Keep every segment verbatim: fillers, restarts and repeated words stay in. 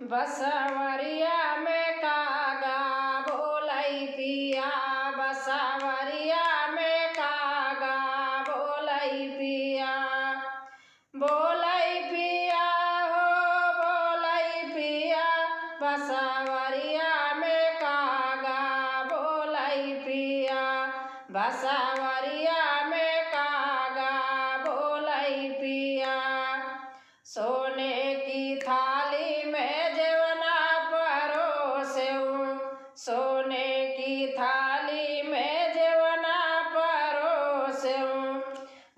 बसवरिया में कागा बोलई पिया, बसवरिया में कागा बोलई पिया। बोलई पिया हो, बोलई पिया, बसवरिया में कागा बोलई पिया, बसवरिया में कागा बोलई पिया। सोने की थाली में जेवना परोसेऊं, सोने की थाली में जेवना परोसेऊं,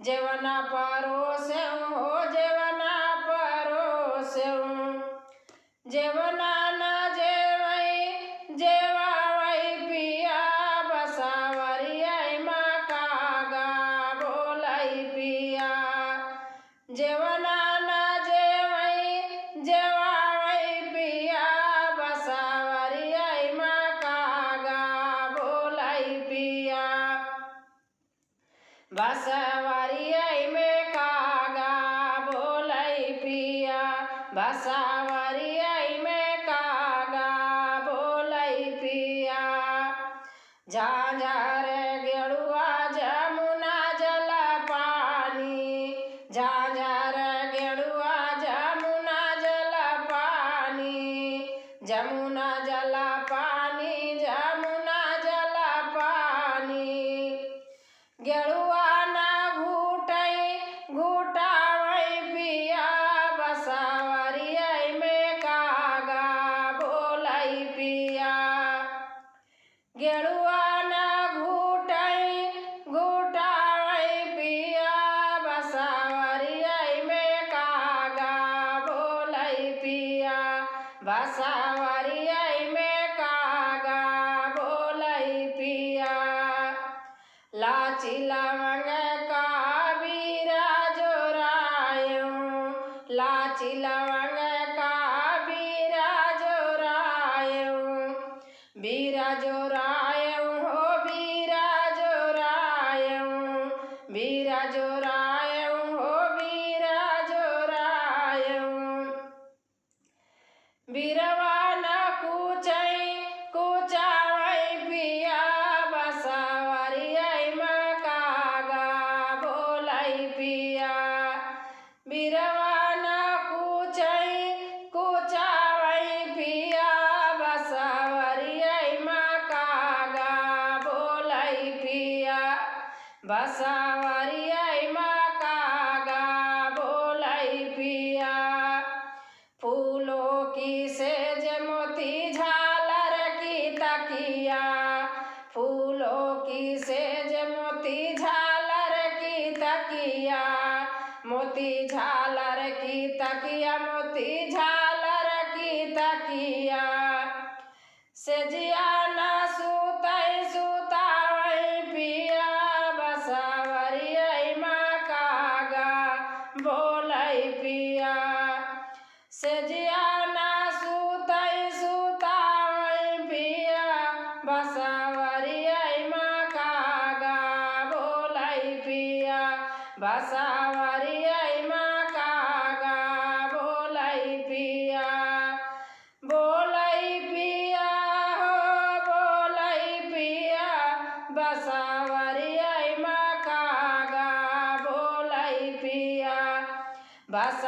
जेवना परोसेऊं हो, जेवना परोसेऊं। जेवना ना जेवई, जेवावई पिया, बसवरिया मा कागा बोलई पिया। जेवना ना जेवई, जेवावई पिया, बसवरिया मा कागा बोलई पिया। बसवरिया में कागा बोलई पिया, बसवरिया में कागा बोलई पिया। झांझर गेड़ुआ जमुना जल पानी, झांझर गेड़ुआ जमुना जल पानी, जमुना जल पानी, जमुना जल पानी। गेड़ुआ ना घूटई, घूटावई पिया, बसवरिया में कागा बोलई पिया। गेड़ुआ ना घूटई, घूटावई पिया, बसवरिया में कागा बोलई पिया, बसवरिया में कागा बोलई पिया। लाची लवंग का बीरा जोरायऊं, लाची लवंग का बीरा जोरायऊं, बीरा जोरायऊं हो, बीरा जोरायऊं, बीरा जोरायऊं हो, बीरा जोरायऊं। बीरवा ना कूचई, कूचावई पिया, बसवरिया मा कागा बोलई पिया। बीरवा ना कूचई, कूचावई पिया, बसवरिया मा कागा बोलई पिया। बसवरिया मा कागा बोलई पिया। फूलों की सेज मोती झालर की तकिया, फूलों की सेज मोती झालर की तकिया, मोती झालर की तकिया, मोती झालर की तकिया। सेजिया ना सूतई सुतावई पिया, बसवरिया मा कागा बोलई पिया। सेजिया ना सूतई सुतावई पिया, बसवरिया मा कागा बोलई पिया, बसवरिया मा कागा बोलई पिया। बोलई पिया हो, बोलई पिया, बसवरिया मा कागा बोलई पिया। बस